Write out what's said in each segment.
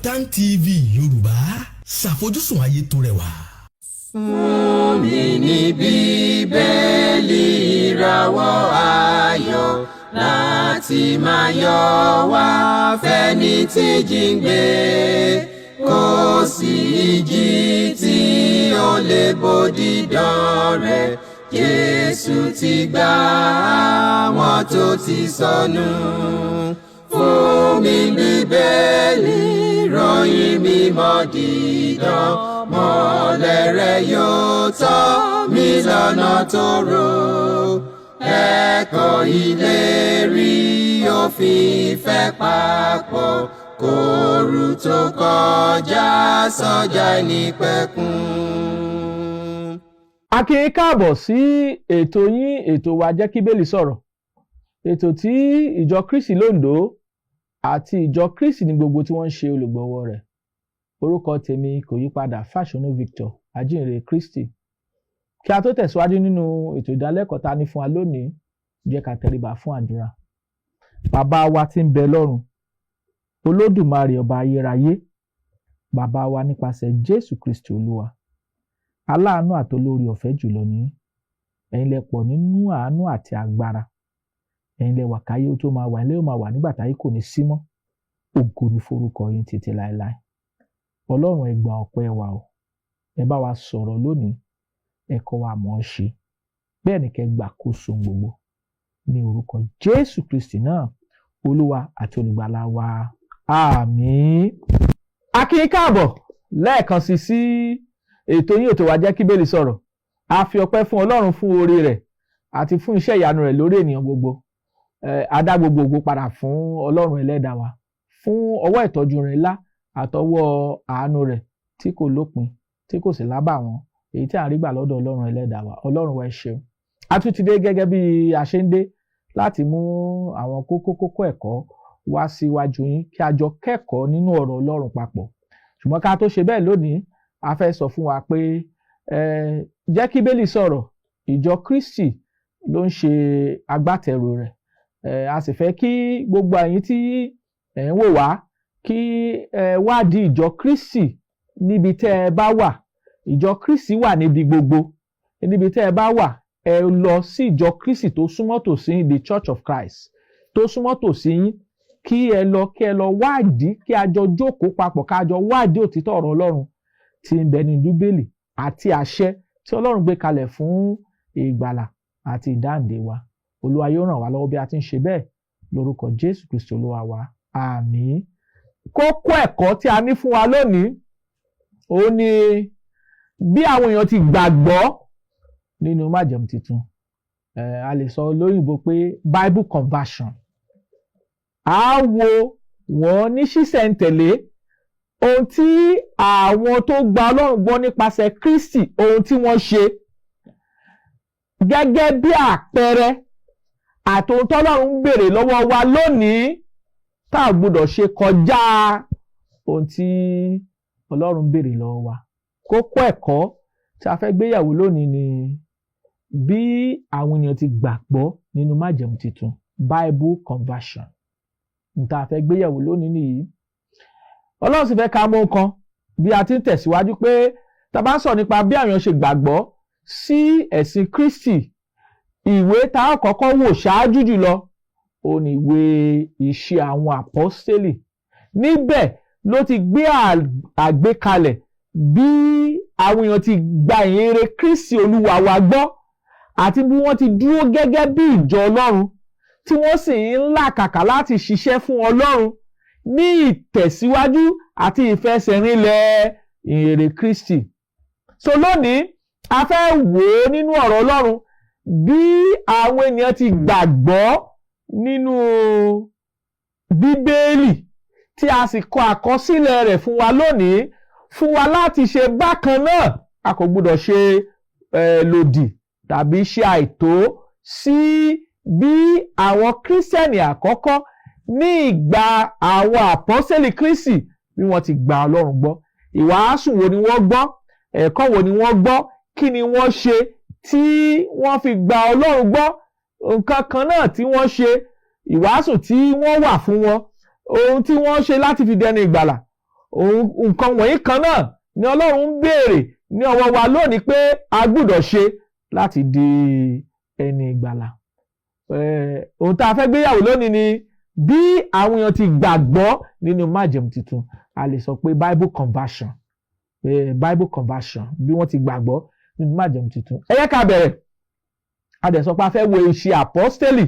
Kaftan TV Yorùbá, ṣàfojúsùn ayé tó rẹwà. Fún mi ní Bíbélì, ìràwọ̀ ayọ̀ láti máa yọ wá fẹ́ni tí jíǹgbé. Kò sí ìjì tí ó lè bòdì dán rẹ̀. Jésù ti gbà àwọn tó ti sọnù. Fún mi Bíbélì, ròyìn mímọ́ dídán, mọ́lẹ̀ rẹ̀ yóò tọ́ mi lọ́nà tó rò. Ẹ̀kọ́ ìlérí òfin ìfẹ́ papọ̀ kóoru tó kọjá sọ́jà ìnípẹ̀kun. A kí yín káàbọ̀ sí ètò yín, ètò wa, Jẹ́ kí Bíbélì Sọ̀rọ̀, ètò tí Ìjọ Kristi Lóńdó àti Ìjọ Kristi ní gbogbo tí wọ́n ń ṣe olùgbọ̀wọ́ rẹ̀. Orúkọ tèmi kò yí padà, Fáṣọnù Victor, ajínrere Kristi. Kí a tó tẹ̀síwájú nínú ètò ìdálẹ́kọ̀ọ́ tá a ní fún wa lónìí, jẹ́ ká tẹríba fún àdúrà. Bàbá wa tí ń bẹ lọ́run, Olódùmarè, ọba ayérayé, bàbá wa nípasẹ̀ Jésù Kristi Olúwa, aláàánú àtolórí ọ̀fẹ́ jùlọ ní ẹ̀yin, lẹ pọ̀ nínú àánú àti agbára. Ẹ̀yin lẹ wà káyé ó tó máa wà, ilé ó máa wà nígbà táyé kò ní sí mọ́. Ògo ní forúkọ yín títí láéláé. Ọlọ́run, ẹ gba ọpẹ́ wa o. Ẹ bá wa sọ̀rọ̀ lónìí, ẹ kọ́ wa mọ̀ ọ́ ṣe, bẹ́ẹ̀ ni kẹ́ gbàkóso gbogbo, ní orúkọ Jésù Kristi náà, Olúwa àti Olùgbàlà wa. Àmín. A kí yín káàbọ̀ lẹ́ẹ̀kan sí sí ètò yín, ètò wa, Jẹ́ kí Bíbélì Sọ̀rọ̀. A fi ọpẹ́ fún Ọlọ́run fún oore rẹ̀ àti fún iṣẹ́ ìyanu rẹ̀ lórí ènìyàn gbogbo. A dá gbogbo ògo padà fún Ọlọ́run ẹlẹ́dàá wa fún ọwọ́ ìtọ́jú rẹ̀ ńlá àtọwọ́ àánú rẹ̀ tí kò lópin, tí kò sì lábàwọ́n, èyí tí à ń rí gbà lọ́dọ̀ Ọlọ́run ẹlẹ́dàá wa. Ọlọ́run wa, ẹ ṣeun. A tún ti dé gẹ́gẹ́ bí a ṣe ń dé láti mú àwọn kókó kókó ẹ̀kọ́ wá síwájú yín, kí a jọ kẹ́kọ̀ọ́ nínú ọ̀rọ̀ Ọlọ́run papọ̀. Ṣùgbọ́n ká tó ṣe bẹ́ẹ̀ lónìí, a fẹ́ sọ fún wa pé Jẹ́ kí Bíbélì Sọ̀rọ̀, Ìjọ Kristi ló ń ṣe agbátẹrù rẹ̀. A sì fẹ́ kí gbogbo ẹ̀yin tí ẹ̀ ń wò wá kí ẹ wádìí Ìjọ Kristi níbi tẹ́ ẹ bá wà. Ìjọ Kristi wà níbi gbogbo. Níbi tẹ́ ẹ bá wà, ẹ lọ sí Ìjọ Kristi tó súnmọ́ tòsí yín, the Church of Christ tó súnmọ́ tòsí yín, kí ẹ lọ, kí ẹ lọ wádìí, kí a jọ jókòó papọ̀, ká jọ wádìí òtítọ́ ọ̀rọ̀ Ọlọ́run tí ń bẹ ní Bíbélì àti àṣẹ tí Ọlọ́run gbé kalẹ̀ fún ìgbàlà àti ìdáǹdè wa. Olúwa yóò ràn wá lọ́wọ́ bí a ti ń ṣe bẹ́ẹ̀, lórúkọ Jésù Kristi Olúwa wa. Àmín. Kókó ẹ̀kọ́ tí a ní fún wa lónìí, òun ni bí àwọn èèyàn ti gbàgbọ́ nínú májẹ̀mú tuntun. A lè sọ lóyìnbó pé Bible conversion. A wo wọ́n ní ṣísẹ̀ntẹ̀lé, ohun tí àwọn tó gba Ọlọ́run gbọ́ nípasẹ̀ Kristi, ohun tí wọ́n ṣe gẹ́gẹ́ bí àpẹẹrẹ àti ohun tọ́lọ́run ń béèrè lọ́wọ́ wa lónìí tá a gbọ́dọ̀ ṣe kọjá ohun tí Ọlọ́run ń béèrè lọ́wọ́ wa. Kókó ẹ̀kọ́ tí a fẹ́ gbéyàwó lónìí ni bí àwọn ènìyàn ti gbàgbọ́ nínú májẹ̀mú tuntun, Bible conversion. N tá a fẹ́ gbéyàwó lónìí nìyí. Ọlọ́run sì fẹ́ ká mọ̀ nǹkan bí a ti ń tẹ̀síwájú pé tá a bá ń sọ̀rọ̀ nípa bí àwọn èèyàn ṣe gbàgbọ́ sí ẹ̀sìn Kristi, ìwé tá a kọ́kọ́ wò ṣáájú jùlọ, ó ní ìwé Ìṣe Àwọn Àpọ́stélì. Níbẹ̀ ló ti gbé àgbékalẹ̀ bí àwọn èèyàn ti gba ìhìnrere Kristi Olúwa wa gbọ́ àti bí wọ́n ti dúró gẹ́gẹ́ bí ìjọ Ọlọ́run, tí wọ́n sì ń làkàkà láti ṣiṣẹ́ fún Ọlọ́run ní ìtẹ̀síwájú àti ìfẹsẹ̀rinlẹ̀ ìhìnrere Kristi. So lónìí, a fẹ́ wò ó nínú ọ̀rọ̀ Ọlọ́run bí àwọn ènìyàn ti gbàgbọ́ nínú Bíbélì, tí a sì kọ àkọsílẹ̀ rẹ̀ fún wa lónìí, fún wa láti ṣe bákan náà. A kò gbọdọ̀ ṣe lòdì tàbí ṣe àìtó sí bí àwọn Kírísítẹ̀nì àkọ́kọ́ ní ìgbà àwọn àpọ́sẹ̀lì Kristi, bí wọ́n ti gba Ọlọ́run gbọ́. Ìwàásù wo ni wọ́n gbọ́? Ẹ̀kọ́ wo ni wọ́n gbọ́? Kí ni wọ́n ṣe tí wọ́n fi gba Ọlọ́run gbọ́? Nǹkan kan náà tí wọ́n ṣe, ìwàásù tí wọ́n wà fún wọn, ohun tí wọ́n ṣe láti fi dẹni ìgbàlà, Nǹkan wọ̀nyí kan náà ni Ọlọ́run ń béèrè ní ọwọ́ wa lónìí pé a gbúdọ̀ ṣe láti di ẹni ìgbàlà. Ohun tá a fẹ́ gbéyàwó lónìí ni bí àwọn èèyàn ti gbàgbọ́ nínú májẹ̀mú tuntun. A lè sọ pé Bible conversion, Bible conversion, bí wọ́n ti gbàgbọ́ nínú májẹ̀mú tuntun. Ẹ yẹ ká bẹ̀rẹ̀. A dẹ̀ sọ pé a fẹ́ wo Iṣẹ́ Àpọ́stélì,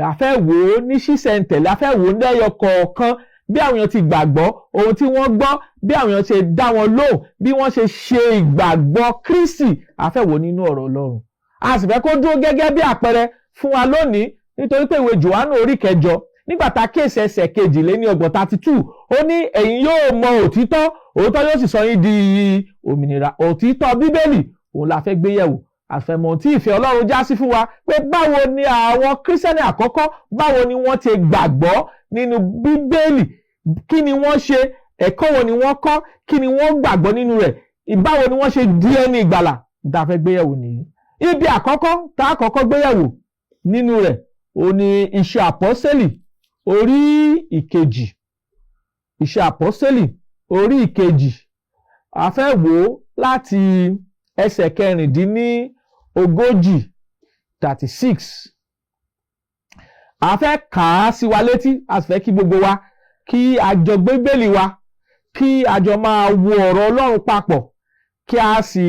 a fẹ́ wò ó ní ṣísẹ̀ntẹ̀lé, a fẹ́ wò ó lẹ́yọ kọ̀ọ̀kan, bí àwọn èèyàn ti gbàgbọ́, ohun tí wọ́n gbọ́, bí àwọn èèyàn ṣe dá wọn lóhùn, bí wọ́n ṣe ṣe ìgbàgbọ́ Kristi. A fẹ́ wò ó nínú ọ̀rọ̀ Ọlọ́run. A sì fẹ́ kó dúró gẹ́gẹ́ bí àpẹẹrẹ fún wa lónìí, nítorí pé ìwé Jòhánù orí 8, nígbà tá a kíyèsí ẹsẹ̀ 32, 32, ó ní, "Ẹ̀yin yóò mọ òtítọ́, òtítọ́ yóò sì sọ yín di òmìnira." Òtítọ́ Bíbélì òun la fẹ́ gbé yẹ̀wò. Àfẹ̀mọ̀ tí ìfẹ́ Ọlọ́run já sí fún wa pé báwo ni àwọn Kírísítẹ́nì àkọ́kọ́, báwo ni wọ́n ti gbàgbọ́ nínú Bíbélì, kí ni wọ́n ṣe, ẹ̀kọ́ wo ni wọ́n kọ́, kí ni wọ́n gbàgbọ́ nínú rẹ̀, báwo ni wọ́n ṣe di ẹni ìgbàlà, tá a fẹ́ gbé yẹ̀wò nìyí. Ibi àkọ́kọ́ tá a kọ́kọ́ gbé yẹ̀wò nínú rẹ̀, ó ní Iṣẹ́ Àpọ́sẹ́lì orí 2. Iṣẹ́ Àpọ́sẹ́lì orí 2, a fẹ́ wò ó láti ẹsẹ̀ 36, 36. A fẹ́ kà á sí wa létí. A sì fẹ́ kí gbogbo wa kí a jọ gbé Bíbélì wa, kí a jọ máa wo ọ̀rọ̀ Ọlọ́run papọ̀, kí a sì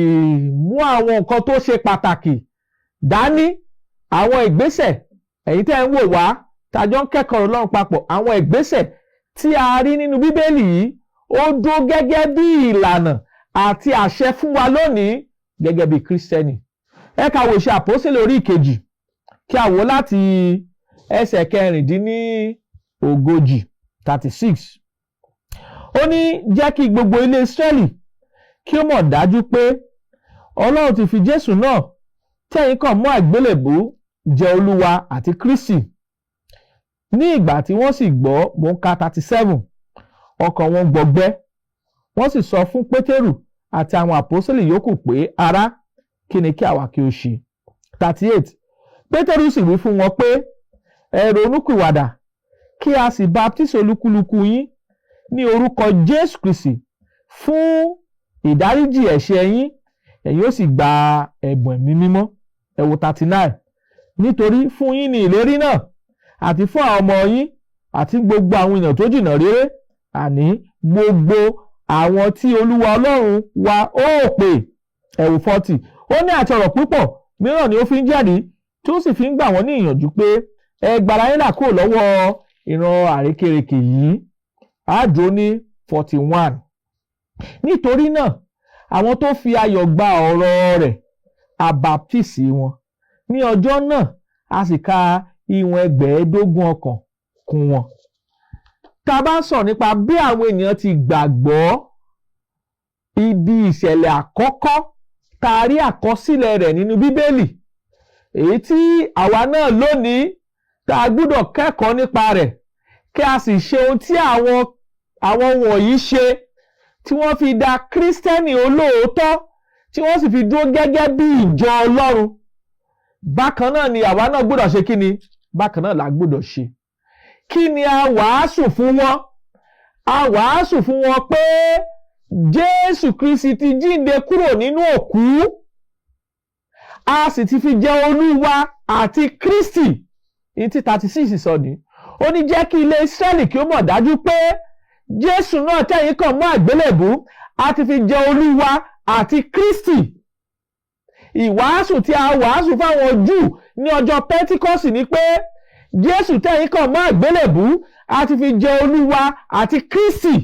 mú àwọn nǹkan tó ṣe pàtàkì dání, àwọn ìgbésẹ̀. Ẹ̀yin tẹ́ ń wò wá, tá a jọ ń kẹ́kọ̀ọ́ Ọlọ́run papọ̀, àwọn ìgbésẹ̀ tí a rí nínú Bíbélì yìí, ó dúró gẹ́gẹ́ bí ìlànà àti àṣẹ fún wa lónìí gẹ́gẹ́ bí Kírísítẹ́nì. Ẹ ká wo Iṣẹ́ Àpọ́sítélì orí 2, kí a wò láti ẹsẹ̀ 36, 36. Ó ní, "Jẹ́ kí gbogbo ilé Ísírẹ́lì kí ó mọ̀ dájú pé Ọlọ́run ti fi Jésù náà tí ẹ̀yin kàn mọ́ àgbélébùú jẹ Olúwa àti Kristi." Ní ìgbà tí wọ́n sì gbọ́, mò ń ka 37, ọkàn wọn gbọgbẹ́, wọ́n sì sọ fún Pétérù àti àwọn àpọ́sítélì yòókù pé, "Ará, kí ni kí àwa kí ó ṣe?" 38. Pétérù sì wí fún wọn pé, "Ẹ ronúpìwàdà, kí a sì baptisi olúkúlùkù yín ní orúkọ Jésù Kristi fún ìdáríjì ẹ̀ṣẹ̀ yín, ẹ̀yin ó sì gba ẹ̀bùn Ẹ̀mí Mímọ́." Ẹ wo 39. "Nítorí fún yín ni ìlérí náà, àti fún àwọn ọmọ yín, àti gbogbo àwọn èèyàn tó jìnnà réré, àní gbogbo àwọn tí Olúwa Ọlọ́run wa ó pè." Ẹ wo 40. Ó ní, "Àti ọ̀rọ̀ púpọ̀ mìíràn ni ó fi ń jẹ́rìí, tí ó sì fi ń gbà wọ́n ní ìyànjú pé, 'Ẹ gbára yín là kúrò lọ́wọ́ ìran àrékérekè yìí.'" Àjò ní 41. Nítorí náà, àwọn tó fi ayọ̀ gba ọ̀rọ̀ rẹ̀, a baptisi wọn ní ọjọ́ náà, a sì ka ìwọ̀n 5,000 ọkàn kún wọn. Tá a bá ń sọ̀rọ̀ nípa bí àwọn ènìyàn ti gbàgbọ́, ibi ìṣẹ̀lẹ̀ àkọ́kọ́ tá a rí àkọsílẹ̀ rẹ̀ nínú Bíbélì, èyí tí àwa náà lónìí tá a gbúdọ̀ kẹ́kọ̀ọ́ nípa rẹ̀, kí a sì ṣe ohun tí àwọn wọ̀nyí ṣe, tí wọ́n fi da Kírísítẹ́nì olóòótọ́, tí wọ́n sì fi dúró gẹ́gẹ́ bí ìjọ Ọlọ́run, bákan náà ni àwa náà gbọ́dọ̀ ṣe. Kí ni bákan náà la gbọ́dọ̀ ṣe? Kí ni a wàásù fún wọn? A wàásù fún wọn pé Jésù Kristi ti jíǹde kúrò nínú òkú, a sì ti fi jẹ Olúwa àti Kristi. Ní tí 36 sọ ní, ó ní, "Jẹ́ kí ilé Ísírẹ́lì kí ó mọ̀ dájú pé Jésù náà tẹ̀yìn kàn mọ́ àgbélébùú, a ti fi jẹ Olúwa àti Kristi." Ìwàásù tí a wàásù fáwọn Júù ní ọjọ́ Pẹ́ntíkọ́sì ni pé Jésù tẹ̀yìn kàn mọ́ àgbélébùú, a ti fi jẹ Olúwa àti Kristi.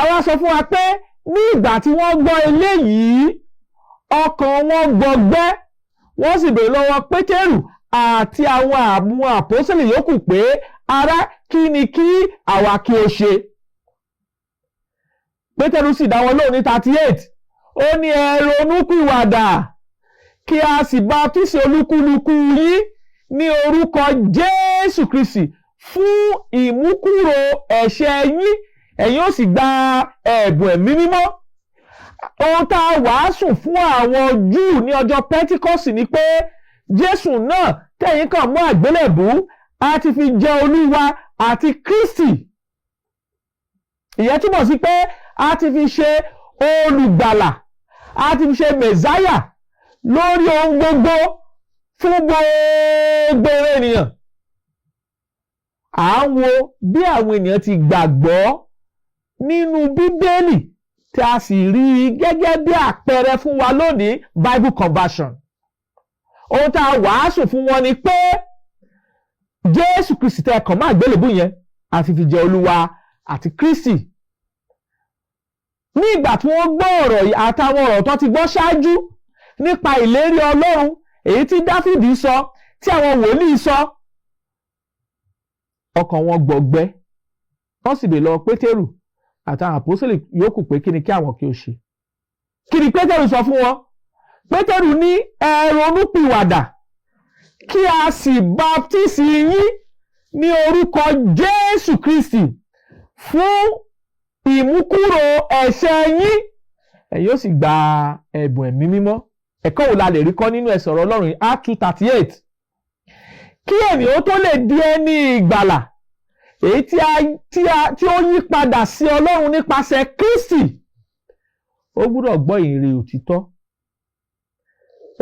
Àwa sọ fún wa pé ní ìgbà tí wọ́n gbọ́ eléyìí, ọkàn wọn gbọgbẹ́, wọ́n sì béèrè lọ́wọ́ Pétérù àti àwọn àmú àpọ́sítélì yòókù pé, "Ará, kí ni kí àwa kí ó ṣe?" Pétérù sì dá wọn lóhùn ní 38. Ó ní, "Ẹ ronúpìwàdà, kí a sì baptisi olúkúlùkù yín ní orúkọ Jésù Kristi fún ìmúkúrò ẹ̀ṣẹ̀ yín, ẹ̀yin ó sì gba ẹ̀bùn Ẹ̀mí Mímọ́." Ohun tá a wàásù fún àwọn Júù ní ọjọ́ Pẹ́ntíkọ́sì ni pé Jésù náà tẹ̀yìn kàn mọ́ àgbélébùú, a ti fi jẹ Olúwa àti Kristi. Ìyẹn túmọ̀ sí pé a ti fi ṣe olùgbàlà, a ti fi ṣe mẹ̀sáyà lórí ohun gbogbo fún gbogbo ènìyàn. À ń wo bí àwọn ènìyàn ti gbàgbọ́ nínú Bíbélì, tí a sì rí i gẹ́gẹ́ bí àpẹẹrẹ fún wa lónìí, Bible conversion. Ohun tá a wàásù fún wọn ni pé Jésù Kristi tẹ́ ẹ kàn mọ́ àgbélébù yẹn, a ti fi jẹ Olúwa àti Kristi. Ní ìgbà tí wọ́n gbọ́ ọ̀rọ̀ yìí àtàwọn ọ̀rọ̀ tó ti gbọ́ ṣáájú nípa ìlérí Ọlọ́run, èyí tí Dáfídì sọ, tí àwọn wòlíì sọ, ọkàn wọn gbọgbẹ́. Wọ́n sì bèèrè lọ Pétérù àtàwọn àpọ́sítélì yòókù pé kí ni kí àwọn kí ó ṣe? Kí ni Pétérù sọ fún wọn? Pétérù ní, "Ẹ ronúpìwàdà, kí a sì baptisi yín ní orúkọ Jésù Kristi fún ìmúkúrò ẹ̀ṣẹ̀ yín, ẹ̀yin ó sì gba ẹ̀bùn Ẹ̀mí Mímọ́." Ẹ̀kọ́ wo la lè rí kọ́ nínú ẹsẹ̀ ọ̀rọ̀ Ọlọ́run yìí? Act 2:38. Kí ènìyàn tó lè di ẹni ìgbàlà, èyí tí ó yí padà sí Ọlọ́run nípasẹ̀ Kristi, ó gbúdọ̀ gbọ́ ìhìnrere òtítọ́,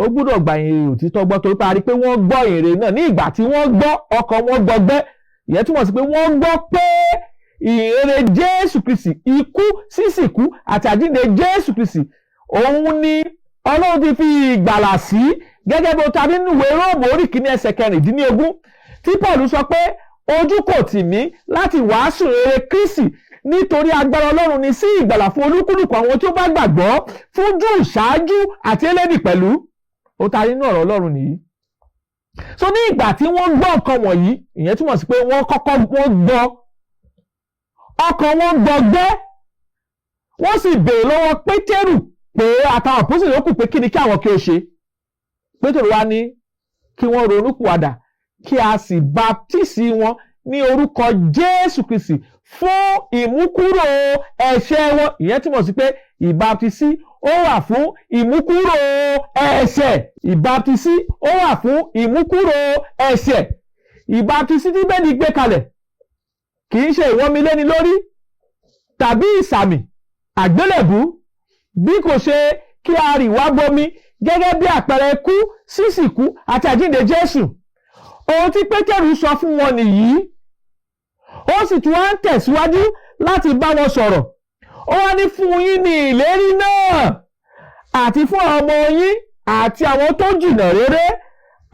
ó gbúdọ̀ gba ìhìnrere òtítọ́ gbọ́, torí pé a rí i pé wọ́n gbọ́ ìhìnrere náà. Ní ìgbà tí wọ́n gbọ́, ọkàn wọn gbọgbẹ́. Ìyẹn túmọ̀ sí pé wọ́n gbọ́ pé ìhìnrere Jésù Kristi, ikú, sísìkú àti àjíǹde Jésù Kristi, òun ni Ọlọ́run ti fi ìgbàlà sí, gẹ́gẹ́ bó ta nínú ìwé Róòmù orí 1 ẹsẹ̀ 16, tí Paul sọ pé, "Ojú kò tì mí láti wàásù rere Kristi, nítorí agbára Ọlọ́run ni sí ìgbàlà fún olúkúlùkù àwọn tí ó bá gbàgbọ́, fún Júù ṣáájú àti Élénì pẹ̀lú." Ó ta nínú ọ̀rọ̀ Ọlọ́run nìyí. So ní ìgbà tí wọ́n gbọ́ nǹkan wọ̀nyí, ìyẹn túmọ̀ sí pé wọ́n kọ́kọ́ wọ́n gbọ́, ọkàn wọn gbọgbẹ́, wọ́n sì béèrè lọ́wọ́ Pétérù pé àtàwọn àpọ́sítélì yòókù pé kí ni kí àwọn kí ó ṣe? Pétérù wá ní kí wọ́n ronúpìwàdà, kí a sì baptisi wọn ní orúkọ Jésù Kristi fún ìmúkúrò ẹ̀ṣẹ̀ wọn. Ìyẹn túmọ̀ sí pé ìbaptisí, ó wà fún ìmúkúrò ẹ̀ṣẹ̀. Ìbaptisí, ó wà fún ìmúkúrò ẹ̀ṣẹ̀. Ìbaptisí tí Bíbélì gbé kalẹ̀ kì í ṣe ìwọ́miléni lórí tàbí ìsàmì àgbélébú, bí kò ṣe kí a rì wá bomi gẹ́gẹ́ bí àpẹẹrẹ ikú, sísìkú àti àjíǹde Jésù. Ohun tí Pétérù sọ fún wọn nìyí. Ó sì tún wá ń tẹ̀síwájú láti bá wọn sọ̀rọ̀. Ó wá ní, "Fún yín ní ìlérí náà, àti fún àwọn ọmọ yín, àti àwọn tó jìnnà réré,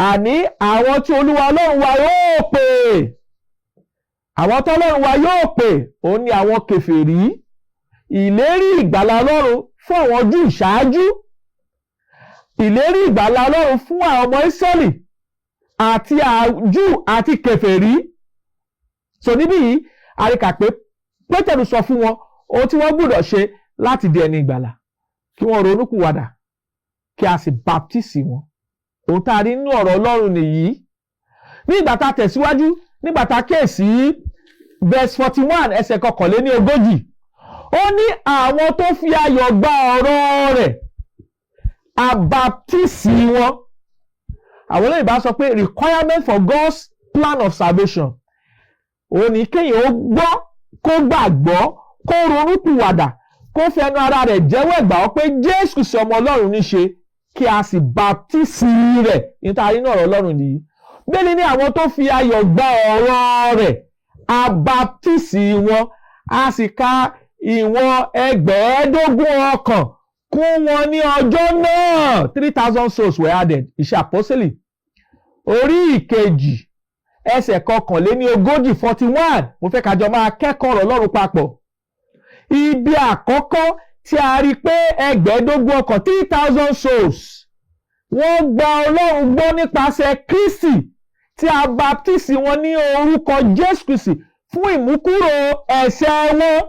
àní àwọn tí Olúwa Ọlọ́run wa yóò pè." Àwọn tí Ọlọ́run wa yóò pè, òun ni àwọn kèfèrí. Ìlérí ìgbàlà Ọlọ́run fún àwọn Júù ṣáájú, ìlérí ìgbàlà Ọlọ́run fún àwọn ọmọ Ísírẹ́lì àti Júù àti kèfèrí. So níbí yìí, a rí kà pé Pétérù sọ fún wọn ohun tí wọ́n gbọ́dọ̀ ṣe láti di ẹni ìgbàlà: kí wọ́n ronúpìwàdà, kí a sì baptisi wọn. Ohun tá a rí nínú ọ̀rọ̀ Ọlọ́run nìyí. Ní ìgbà tá a tẹ̀síwájú, nígbà tá a kíyèsí verse 41, ẹsẹ̀ 41, ó ní àwọn tó fi ayọ̀ gba ọ̀rọ̀ rẹ̀, a baptisi wọn. Àwọn olóyìnbó sọ pé requirement for God's plan of salvation, òun ní kéèyàn ó gbọ́, kó gbàgbọ́, kó ronúpìwàdà, kó fi ẹnu ara rẹ̀ jẹ́wọ́ ìgbàgbọ́ pé Jésù sí ọmọ Ọlọ́run ní ṣe, kí a sì baptisi rẹ̀. Níta nínú ọ̀rọ̀ Ọlọ́run nìyí. Bẹ́ẹ̀ ni àwọn tó fi ayọ̀ gba ọ̀rọ̀ rẹ̀, a baptisi wọn, a sì ka ìwọ̀n 5,000 ọkàn kún wọn ní ọjọ́ náà. 3,000 souls were added. Iṣẹ́ Àpọ́sítélì orí 2 ẹsẹ̀ 41, 41. Mo fẹ́ kájọ máa kẹ́kọ̀ọ́ ọ̀rọ̀ Ọlọ́run papọ̀. Ibi àkọ́kọ́ tí a rí i pé 5,000 ọkàn, 3,000 souls, wọ́n gba Ọlọ́run gbọ́ nípasẹ̀ Kristi, tí a baptisi wọn ní orúkọ Jésù Kristi fún ìmúkúrò ẹ̀ṣẹ̀ wọn.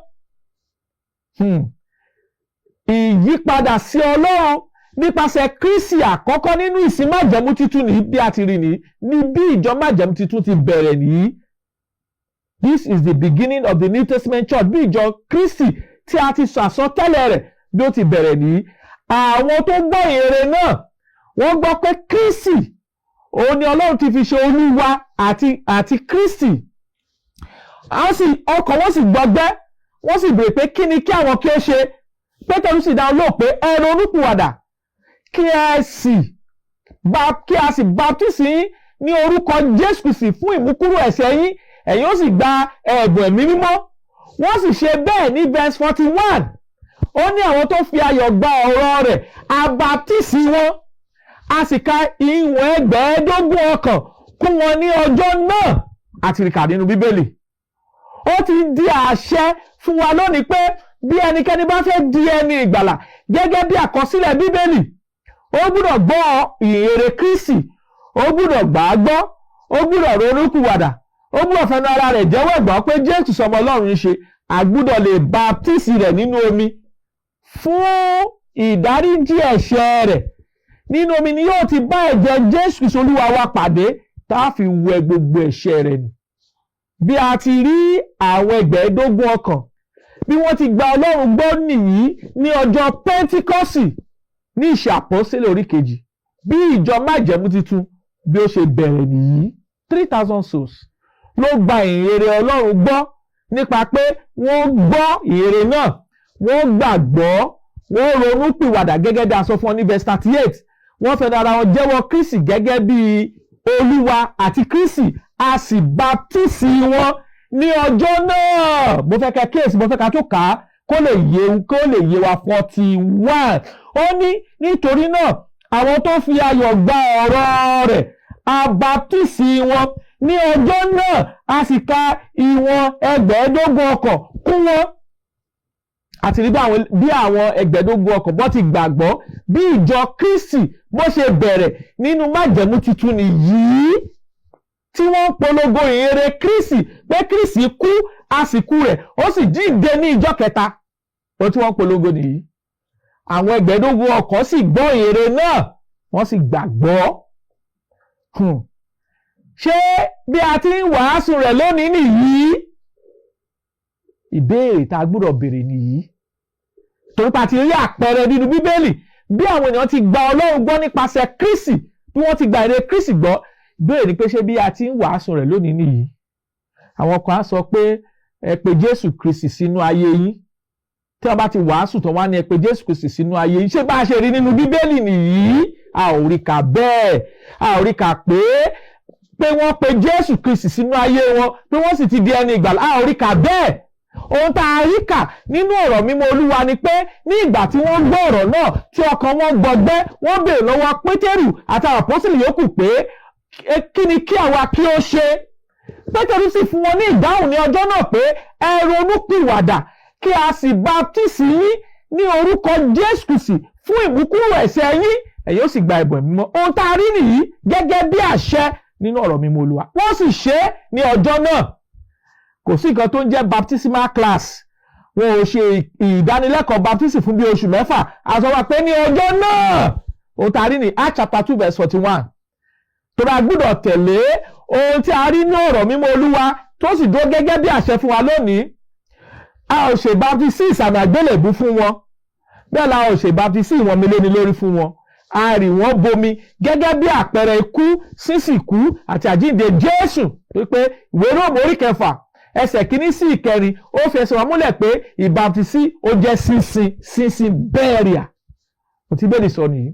Ìyípadà sí Ọlọ́run nípasẹ̀ Kristi àkọ́kọ́ nínú ìsìn májẹ̀mú titun ní bí a ti rí ní bí ìjọ májẹ̀mú titun ti bẹ̀rẹ̀ nìyí. This is the beginning of the New Testament church. Bí ìjọ Kristi tí a ti sọ àsọtẹ́lẹ̀ rẹ̀ bí ó ti bẹ̀rẹ̀ nìyí. Àwọn tó gbọ́ ìhìnrere náà, wọ́n gbọ́ pé Kristi òun ni Ọlọ́run ti fi ṣe Olúwa àti Kristi. Ọkàn wọn sì gbọgbẹ́. Wọ́n sì béèrè pé kí ni kí àwọn kí ó ṣe? Pétérù sì dá lóhùn pé, ẹ ronúpìwàdà, kí a sì baptisi yín ní orúkọ Jésù Kristi fún ìmúkúrò ẹ̀ṣẹ̀ yín, ẹ̀yin ó sì gba ẹ̀bùn Ẹ̀mí Mímọ́. Wọ́n sì ṣe bẹ́ẹ̀. Ní verse 41, ó ní àwọn tó fi ayọ̀ gba ọ̀rọ̀ rẹ̀, a baptisi wọn, a sì ka ìwọ̀n 5,000 ọkàn kún wọn ní ọjọ́ náà. Àti rí kà nínú Bíbélì. Ó ti di àṣẹ fún wa lónìí pé bí ẹnikẹ́ni bá fẹ́ di ẹni ìgbàlà gẹ́gẹ́ bí àkọsílẹ̀ Bíbélì, ó gbúdọ̀ gbọ́ ìhìnrere Kristi, ó gbúdọ̀ gbà á gbọ́, ó gbúdọ̀ ronúpìwàdà, ó gbúdọ̀ fẹnu ara rẹ̀ jẹ́wọ́ ìgbàgbọ́ pé Jésù sọmọ Ọlọ́run ń ṣe. A gbúdọ̀ lè baptisi rẹ̀ nínú omi fún ìdáríjì ẹ̀ṣẹ̀ rẹ̀. Nínú omi ni yóò ti bá ẹ̀jẹ̀ Jésù Kristi Olúwa wa pàdé, tá a fi wẹ gbogbo ẹ̀ṣẹ̀ rẹ̀ nù. Bí a ti rí àwọn 5,000 ọkàn bí wọ́n ti gba Ọlọ́run gbọ́ nìyí ní ọjọ́ Pẹ́ńtíkọ́sì ní Ìṣe Àpọ́sítélì orí kejì. Bí ìjọ májẹ̀mú tuntun bí ó ṣe bẹ̀rẹ̀ nìyí. 3,000 souls ló gba ìhìnrere Ọlọ́run gbọ́ nípa pé wọ́n gbọ́ ìhìnrere náà, wọ́n gbàgbọ́, wọ́n ronú pìwàdà gẹ́gẹ́ bí a sọ fún ọ ní verse 38. Wọ́n fẹ́ ara wọn jẹ́wọ́ Kristi gẹ́gẹ́ bí Olúwa àti Kristi, a sì baptisi wọn ní ọjọ́ náà. Mo fẹ́ kẹ́ kíyèsí, mo fẹ́ ká tó kà á kó lè yé wa. 41, ó ní, nítorí náà àwọn tó fi ayọ̀ gba ọ̀rọ̀ rẹ̀, a baptisi wọn ní ọjọ́ náà, a sì ka ìwọ̀n 5,000 ọkàn kún wọn. Àti rí bí àwọn 5,000 ọkàn bọ́ ti gbàgbọ́, bí ìjọ Kristi bó ṣe bẹ̀rẹ̀ nínú májẹ̀mú tuntun nìyí, tí wọ́n ń polongo ìhìnrere Kristi pé Kristi kú, àsìkò rẹ̀, ó sì jíǹde ní ìjọ kẹta. Ohun tí wọ́n ń polongo nìyí. Àwọn 5,000 ọkàn sì gbọ́ ìhìnrere náà, wọ́n sì gbàgbọ́. Ṣé bí a ti ń wàásù rẹ̀ lónìí nìyí? Ìbéèrè tá a gbúdọ̀ béèrè nìyí, torí pa ti rí àpẹẹrẹ nínú Bíbélì bí àwọn èèyàn ti gba Ọlọ́run gbọ́ nípasẹ̀ Kristi, bí wọ́n ti gba ìhìnrere Kristi gbọ́. Ìbéèrè ni pé, ṣé bí a ti ń wàásù rẹ̀ lónìí nìyí? Àwọn kan á sọ pé ẹ pè Jésù Kristi sínú ayé yín. Tí wọ́n bá ti wàásù tán, wá ní ẹ pè Jésù Kristi sínú ayé yín. Ṣé bá a ṣe rí nínú Bíbélì nìyí? A ò rí kà bẹ́ẹ̀. A ò rí kà pé wọ́n pe Jésù Kristi sínú ayé wọn, pé wọ́n sì ti di ẹni ìgbàlà. A ò rí kà bẹ́ẹ̀. Ohun tá a rí kà nínú ọ̀rọ̀ mímọ́ Olúwa ni pé ní ìgbà tí wọ́n gbọ́ ọ̀rọ̀ náà, tí ọkàn wọn gbọgbẹ́, wọ́n béèrè lọ́wọ́ Pétérù àtàwọn àpọ́sítélì yòókù pé, kí ni kí àwa kí ó ṣe? Pétérù sì fún wọn ní ìdáhùn ní ọjọ́ náà pé, ẹ ronúpìwàdà, kí a sì baptisi yín ní orúkọ Jésù Kristi fún ìmúkúrò ẹ̀ṣẹ̀ yín, ẹ̀yin ó sì gba ẹ̀bùn Ẹ̀mí Mímọ́. Ohun tá a rí nìyí gẹ́gẹ́ bí àṣẹ nínú ọ̀rọ̀ mímọ́ Olúwa. Wọ́n sì ṣe é ní ọjọ́ náà. Kò sí nǹkan tó ń jẹ́ baptismal class. Wọn ò ṣe ìdánilẹ́kọ̀ọ́ baptism fún bí oṣù 6. A sọ wá pé ní ọjọ́ náà, ohun tá a rí ní Acts chapter 2 verse 41, torí a gbọ́dọ̀ tẹ̀lé ohun tí a rí ní ọ̀rọ̀ mímọ́ Olúwa tó sì dúró gẹ́gẹ́ bí àṣẹ fún wa lónìí. A ò ṣe baptism ìsàmì àgbélébú fún wọn, bẹ́ẹ̀ la ò ṣe baptism ìwọ̀n mi lónìí lórí fún wọn. A rì wọ́n bomi gẹ́gẹ́ bí àpẹẹrẹ ikú, sísìkú àti àjíǹde Jésù, wípé ìwé Róòmù orí 6 ẹsẹ̀ 1 sí 4, ó fi ẹsẹ̀ wọn múlẹ̀ pé ìbàptísí ó jẹ́ sísin, sísin burial. Òtí bẹ́ẹ̀ sọ nìyí.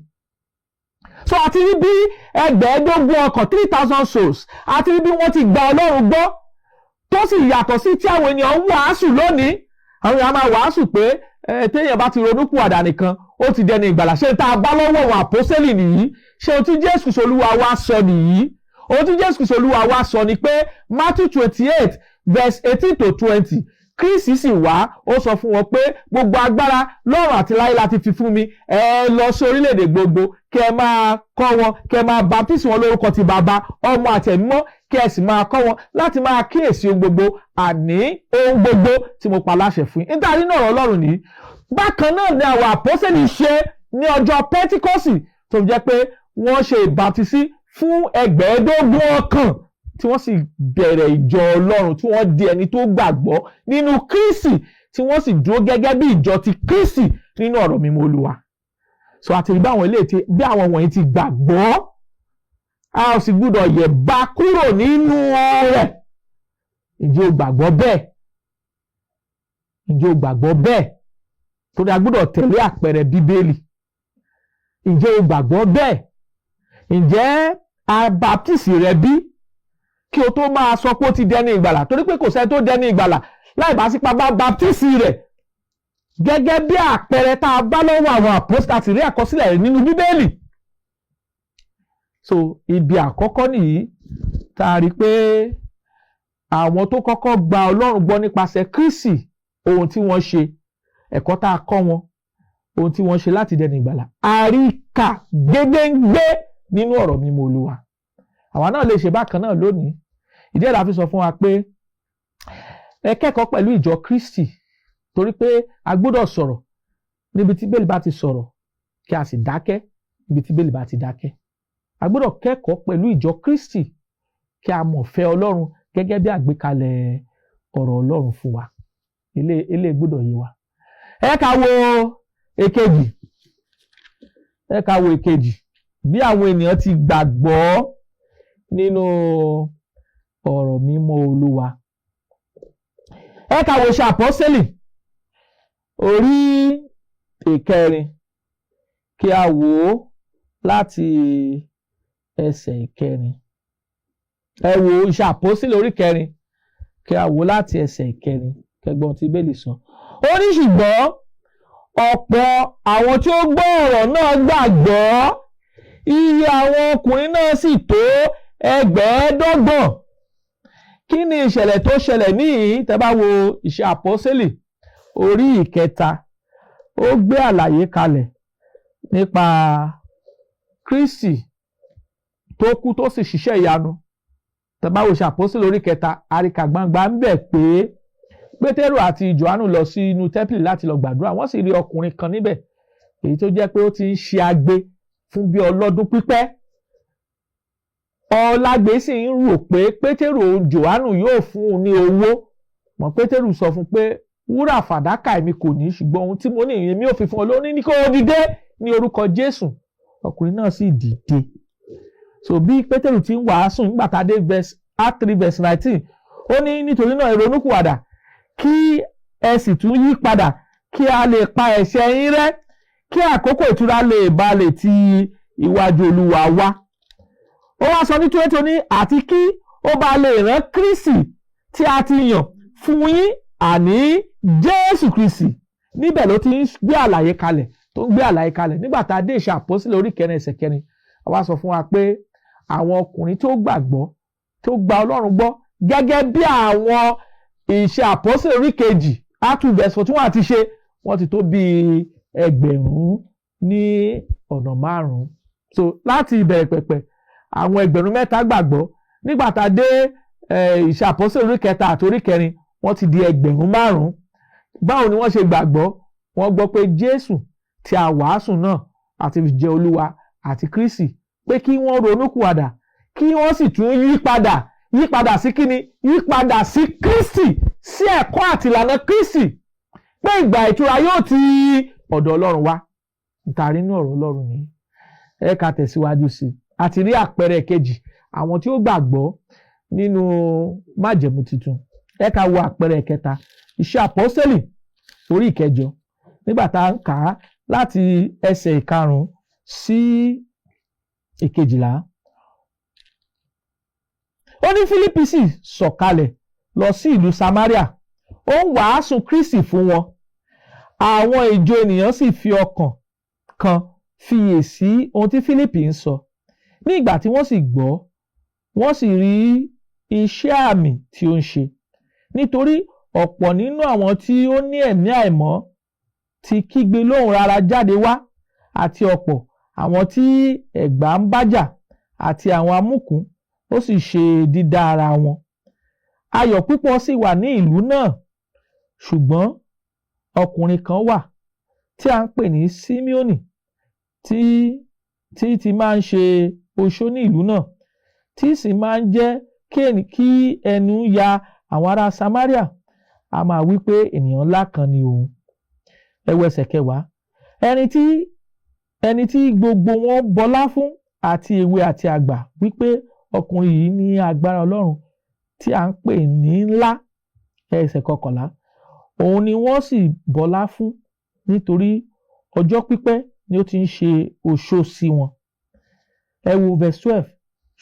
So àti rí bí 5,000 ọkàn, 3,000 souls, àti rí bí wọ́n ti gba Ọlọ́run gbọ́, tó sì yàtọ̀ sí tí àwọn ènìyàn ń wàásù lónìí. Àwọn èèyàn máa wàásù pé téèyàn bá ti ronúpìwàdà nìkan, ó ti dẹni ìgbàlà. Ṣé tá a bá lọ́wọ́ àwọn àpọ́sẹ́lì nìyí? Ṣé ohun tí Jésù Olúwa wa sọ nìyí? Ohun tí Jésù Olúwa wa sọ ni pé Matthew 28 verse 18 to 20, Kristi sì wá, ó sọ fún wọn pé, gbogbo agbára lọ́run àti láyé láti fi fún mi. Ẹ lọ sí orílẹ̀-èdè gbogbo, kí ẹ máa kọ́ wọn, kí ẹ máa baptisi wọn lórúkọ ti Bàbá, Ọmọ àti Ẹ̀mí Mímọ́, kí ẹ sì máa kọ́ wọn láti máa kíyèsí ohun gbogbo, àní ohun gbogbo tí mo pa láṣẹ fún yín. Nítorí náà, ọ̀rọ̀ Ọlọ́run nìyí. Bákan náà ni àwọn àpọ́sẹ̀lì ṣe ní ọjọ́ Pẹ́ntíkọ́sì, tó fi jẹ́ pé wọ́n ṣe ìbáptísí fún 5,000 ọkàn, tí wọ́n sì bẹ̀rẹ̀ ìjọ Ọlọ́run, tí wọ́n di ẹni tó gbàgbọ́ nínú Kristi, tí wọ́n sì dúró gẹ́gẹ́ bí ìjọ ti Kristi nínú ọ̀rọ̀ mímọ́ Olúwa. So àti bí àwọn eléyìí ti bí àwọn wọ̀nyí ti gbàgbọ́, a ò sì gbúdọ̀ yẹ̀ bá kúrò nínú rẹ̀. Ǹjẹ́ o gbàgbọ́ bẹ́ẹ̀? Ǹjẹ́ o gbàgbọ́ bẹ́ẹ̀? Torí a gbọ́dọ̀ tẹ̀lé àpẹẹrẹ Bíbélì. Ǹjẹ́ o gbàgbọ́ bẹ́ẹ̀? Ǹjẹ́ a baptisi rẹ bí kí o tó máa sọ pé ó ti dẹni ìgbàlà? Torí pé kò sẹ́ni tó dẹni ìgbàlà láì bá sípa bá baptisi rẹ̀, gẹ́gẹ́ bí àpẹẹrẹ tá a bá lọ́wọ́ àwọn àpọ́sítélì rí àkọsílẹ̀ rẹ̀ nínú Bíbélì. So ibi àkọ́kọ́ nìyí tá a rí pé àwọn tó kọ́kọ́ gba Ọlọ́run gbọ́ nípasẹ̀ Kristi, ohun tí wọ́n ṣe, ẹ̀kọ́ tá a kọ́ wọn, ohun tí wọ́n ṣe láti dẹni ìgbàlà, àríkà gédéǹgbé nínú ọ̀rọ̀ mímọ́ Olúwa. Àwa náà lè ṣe bákan náà lónìí. Ìdí ẹ̀ la fi sọ fún wa pé ẹ kẹ́kọ̀ọ́ pẹ̀lú ìjọ Kristi, torí pé a gbọ́dọ̀ sọ̀rọ̀ níbi tí Bíbélì bá ti sọ̀rọ̀, kí a sì dákẹ́ níbi tí Bíbélì bá ti dákẹ́. A gbọ́dọ̀ kẹ́kọ̀ọ́ pẹ̀lú ìjọ Kristi kí a mọ̀ fẹ́ Ọlọ́run gẹ́gẹ́ bí àgbékalẹ̀ ọ̀rọ̀ Ọlọ́run fún wa. Ilé gbọ́dọ̀ yé wa. Ẹ ká wo èkejì, ẹ ká wo èkejì, bí àwọn ènìyàn ti gbàgbọ́ nínú ọ̀rọ̀ mímọ́ Olúwa. Ẹ ká wo Iṣẹ́ Àpọ́sítélì orí ìkẹrin, kí a wò ó láti ẹsẹ̀ ìkẹrin. Ẹ wo Iṣẹ́ Àpọ́sítélì orí kẹrin, kí a wò ó láti ẹsẹ̀ ìkẹrin, kẹgbọ́n tí Bíbélì sọ. Ó ní, ṣùgbọ́n ọ̀pọ̀ àwọn tí ó gbọ́ ọ̀rọ̀ náà gbàgbọ́, iye àwọn ọkùnrin náà sì tó 25,000. Kí ni ìṣẹ̀lẹ̀ tó ṣẹlẹ̀ níhìn? Tẹ́ bá wo Iṣẹ́ Àpọ́sítélì orí ìkẹta, ó gbé àlàyé kalẹ̀ nípa Kristi tó kú, tó sì ṣiṣẹ́ ìyanu. Tẹ́ bá wo Iṣẹ́ Àpọ́sítélì orí kẹta, àríkà gbangba ń bẹ̀ pé Pétérù àti Jòhánù lọ sí inú tẹ́ḿpìlì láti lọ gbàdúrà. Wọ́n sì rí ọkùnrin kan níbẹ̀, èyí tó jẹ́ pé ó ti ń ṣe agbe fún bí ọlọ́dún pípẹ́. Ọlágbé sì ń rò pé Pétérù Jòhánù yóò fún un ní owó mọ̀. Pétérù sọ fún pé, "Wúrà fàdákà èmi kò ní, ṣùgbọ́n ohun tí mo ní, èmi ò fi fún ọ lónìí, ní kó o dìde ní orúkọ Jésù." Ọkùnrin náà sì dìde. So bí Pétérù ti ń wàásù nígbà tá a dé verse Act 3 verse 19, ó ní, "Nítorí náà, ẹ ronúpìwàdà, kí ẹ sì tún yí padà, kí a lè pa ẹ̀ṣẹ̀ yín rẹ́, kí àkókò ìtura lè ba lè ti iwájú Olúwa wá." Ó wá sọ ní 20 ní, "Àti kí ó bá lè rán Kristi tí a ti yàn fún yín, àní Jésù Kristi." Níbẹ̀ ló ti ń gbé àlàyé kalẹ̀, tó ń gbé àlàyé kalẹ̀. Nígbà tá a dé Ìṣe Àpọ́sítélì orí kẹrin, ẹsẹ̀ kẹrin, a wá sọ fún wa pé àwọn ọkùnrin tó gbàgbọ́, tó gba Ọlọ́run gbọ́, gẹ́gẹ́ bí àwọn Ìṣe Àpọ́sítélì orí kejì átúbẹ̀sọ̀ tí wọ́n àti ṣe, wọ́n ti tó bíi 5,000. So láti ìbẹ̀rẹ̀ pẹ̀pẹ̀, àwọn 3,000 gbàgbọ́. Nígbà tá a dé Ìṣe Àpọ́sítélì orí kẹta àti orí kẹrin, wọ́n ti di 5,000. Báwo ni wọ́n ṣe gbàgbọ́? Wọ́n gbọ́ pé Jésù tí a wàásù náà àti jẹ́ Olúwa àti Kristi, pé kí wọ́n ronúpìwàdà, kí wọ́n sì tún yí padà. Yí padà sí kíni? Yí padà sí Kristi, sí ẹ̀kọ́ àti ìlànà Kristi, pé ìgbà ìtura yóò ti ọ̀dọ̀ Ọlọ́run wá. Nítorí inú ọ̀rọ̀ Ọlọ́run nìyí. Ẹ ká tẹ̀síwájú sí i. Àti rí àpẹẹrẹ kejì, àwọn tí ó gbàgbọ́ nínú májẹ̀mú tuntun. Ẹ ká wo àpẹẹrẹ kẹta, Iṣẹ́ Àpọ́sítélì orí ìkẹjọ, nígbà tá à ń kà á láti ẹsẹ̀ ìkarùn-ún sí ìkejìlá. Ó ní, Fílípì sì sọ̀kalẹ̀ lọ sí ìlú Samaria, ó ń wàásù Kristi fún wọn. Àwọn ìjọ ènìyàn sì fi ọkàn kan fiyè sí ohun tí Fílípì ń sọ, ní ìgbà tí wọ́n sì gbọ́, wọ́n sì rí iṣẹ́ àmì tí ó ń ṣe. Nítorí ọ̀pọ̀ nínú àwọn tí ó ní ẹ̀mí àìmọ́ ti kígbe lóhùn rara jáde wá, àti ọ̀pọ̀ àwọn tí ẹ̀gbà ń bá jà, àti àwọn amúkùn, ó sì ṣe dídá ara wọn. Ayọ̀ púpọ̀ sì wà ní ìlú náà. Ṣùgbọ́n ọkùnrin kan wà tí a ń pè ní Símíọ́nì, tí ti máa ń ṣe oṣó ní ìlú náà, tí sì máa ń jẹ́ kí ẹnu ya àwọn ará Samaria, a máa wí pé ènìyàn ńlá kan ni òun. Ẹ wo ẹsẹ̀ kẹwàá. Ẹni tí gbogbo wọn bọlá fún, àti èwe àti àgbà, wípé ọkùnrin yìí ní agbára Ọlọ́run tí à ń pè ní ńlá. Ẹsẹ̀ kọkànlá. Òun ni wọ́n sì bọlá fún, nítorí ọjọ́ pípẹ́ ni ó ti ń ṣe oṣó sí wọn. Ẹ wo verse 12.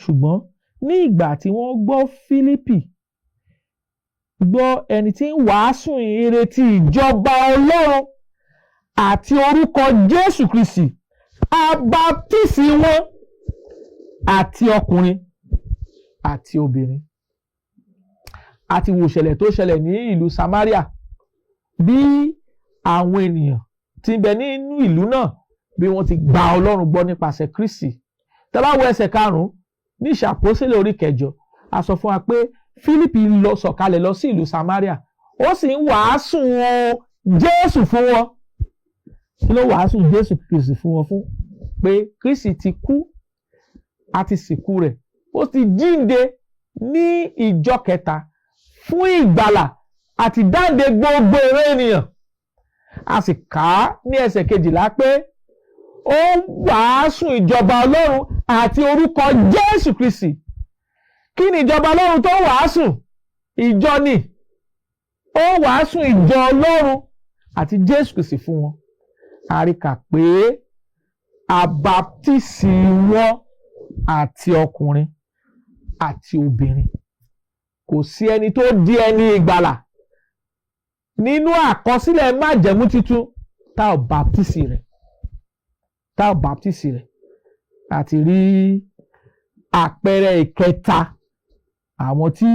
Ṣùgbọ́n ní ìgbà tí wọ́n gbọ́ Fílípì, gbọ́ ẹni tí ń wàásù ìrètí ìjọba Ọlọ́run àti orúkọ Jésù Kristi, a baptisi wọn, àti ọkùnrin àti obìnrin. Àti wò ṣẹlẹ̀ tó ṣẹlẹ̀ ní ìlú Samaria, bí àwọn ènìyàn tí ń bẹ nínú ìlú náà, bí wọ́n ti gba Ọlọ́run gbọ́ nípasẹ̀ Kristi. Tá bá wo ẹsẹ̀ 5 ní Ìṣàpọ́sítélì orí 8, a sọ fún wa pé Fílípì lọ sọ̀kalẹ̀ lọ sí ìlú Samaria, ó sì ń wàásù Jésù fún wọn. Kí ló wàásù Jésù Kristi fún wọn fún? Pé Kristi ti kú, a ti sìnkú rẹ̀, ó ti jíǹde ní ìjọ kẹta fún ìgbàlà àti dáǹdè gbogbo èrè ènìyàn. A sì kà á ní ẹsẹ̀ 12 pé ó wàásù ìjọba Ọlọ́run àti orúkọ Jésù Kristi. Kí ni ìjọba Ọlọ́run tó wàásù? Ìjọ ni. Ó wàásù ìjọ Ọlọ́run àti Jésù Kristi fún wọn. A rí kà pé a baptisi wọn, àti ọkùnrin àti obìnrin. Kò sí ẹni tó di ẹni ìgbàlà nínú àkọsílẹ̀ májẹ̀mú titun tá ò baptisi rẹ̀. Àti rí àpẹẹrẹ ìkẹta, àwọn tí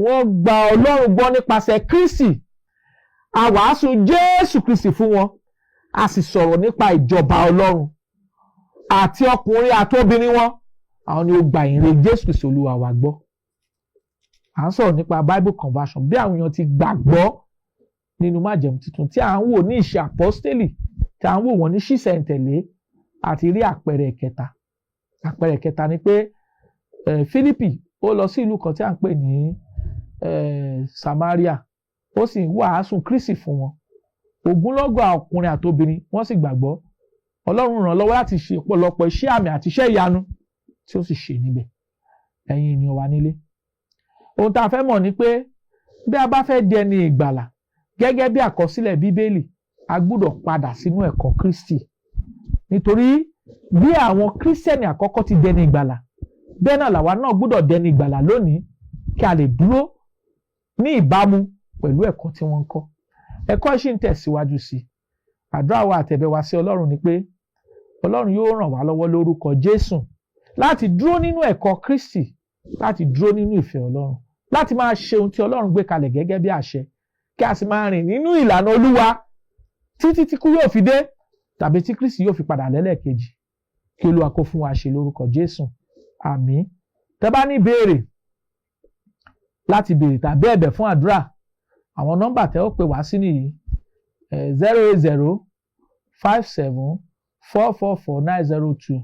wọ́n gba Ọlọ́run gbọ́ nípasẹ̀ Kristi. A wàásù Jésù Kristi fún wọn, a sì sọ̀rọ̀ nípa ìjọba Ọlọ́run. Àti ọkùnrin àti obìnrin wọn, àwọn ni ó gba ìhìnrere Jésù Kristi Olúwa wa gbọ́. À ń sọ̀rọ̀ nípa Bible conversion, bí àwọn èèyàn ti gbàgbọ́ nínú májẹ̀mú tuntun tí à ń wò ní Ìṣe Àpọ́stélì, tí à ń wò wọ́n ní ṣísẹ̀ntẹ̀lé. Àti rí àpẹẹrẹ ìkẹta. Àpẹẹrẹ ìkẹta ni pé Fílípì ó lọ sí ìlú kan tí à ń pè ní Samaria, ó sì ń wàásù Kristi fún wọn. Ogunlọ́gọ̀ ọkùnrin àti obìnrin wọ́n sì gbàgbọ́. Ọlọ́run ràn lọ́wọ́ láti ṣe ọ̀pọ̀lọpọ̀ iṣẹ́ àmì àti iṣẹ́ ìyanu tí ó sì ṣe níbẹ̀. Ẹ̀yin ènìyàn wa nílé, ohun tá a fẹ́ mọ̀ ni pé bí a bá fẹ́ di ẹni ìgbàlà gẹ́gẹ́ bí àkọsílẹ̀ Bíbélì, a gbúdọ̀ padà sínú ẹ̀kọ́ Kristi, nítorí bí àwọn Kírísítẹ̀nì àkọ́kọ́ ti dẹni ìgbàlà, bẹ́ẹ̀ náà làwa náà gbúdọ̀ dẹni ìgbàlà lónìí, kí a lè dúró ní ìbámu pẹ̀lú ẹ̀kọ́ tí wọ́n ń kọ́. Ẹ̀kọ́ yìí sì ń tẹ̀síwájú sí i. Àdúrà wa àtẹ̀bẹ̀ wa sí Ọlọ́run ni pé Ọlọ́run yóò ràn wá lọ́wọ́ lórúkọ Jésù láti dúró nínú ẹ̀kọ́ Kristi, láti dúró nínú ìfẹ́ Ọlọ́run, láti máa ṣe ohun tí Ọlọ́run gbé kalẹ̀ gẹ́gẹ́ bí àṣẹ, kí a sì máa rìn nínú ìlànà Olúwa títí tí kú yóò fi dé tàbí tí Kristi yóò fi padà lẹ́lẹ́kejì. Kí Olúwa kó fún wa ṣe lórúkọ Jésù. Àmín. Tẹ́ bá ní ìbéèrè láti béèrè tàbí ẹ̀bẹ̀ fún àdúrà, àwọn nọ́mbà tẹ́ ó pè wá sí nìyí: 08057444902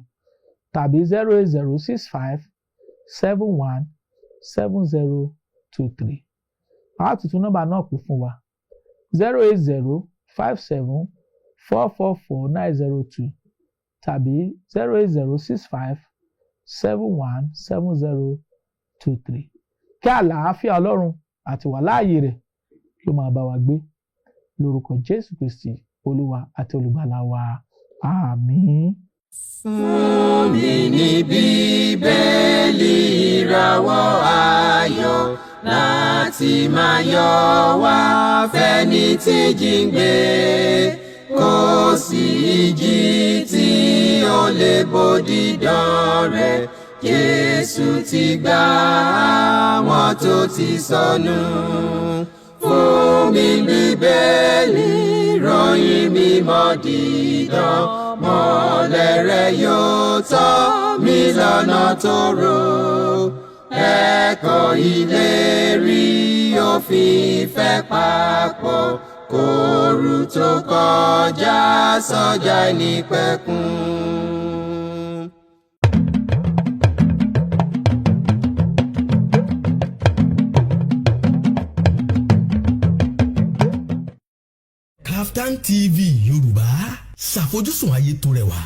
tàbí 08065717023. A tún tún nọ́mbà náà pè fún wa: 08057444902 tàbí 08065717023. Kí àlàáfíà Ọlọ́run àti wàláàyè rẹ̀ kí ó máa bá wa gbé lórúkọ Jésù Kristi, Olúwa àti Olùgbàlà wa. Àmín. Fún mi ní Bíbélì, ìràwọ̀ ayọ̀ láti máa yọ wá fẹ́ni tí jíǹgbé. Kò sí ìjì tí ó lè bòdì dán rẹ̀. Jésù ti gbà àwọn tó ti sọnù. Fún mi Bíbélì, ròyìn mímọ́ dídán, mọ́lẹ̀ rẹ̀ yóò tọ́ mi lọ́nà tó rò. Ẹ̀kọ́ ìlérí òfin ìfẹ́ papọ̀ kóoru tó kọjá sọ́jà nípẹ̀kun. Kaftan TV Yorùbá, ṣàfojúsùn ayé tó rẹwà.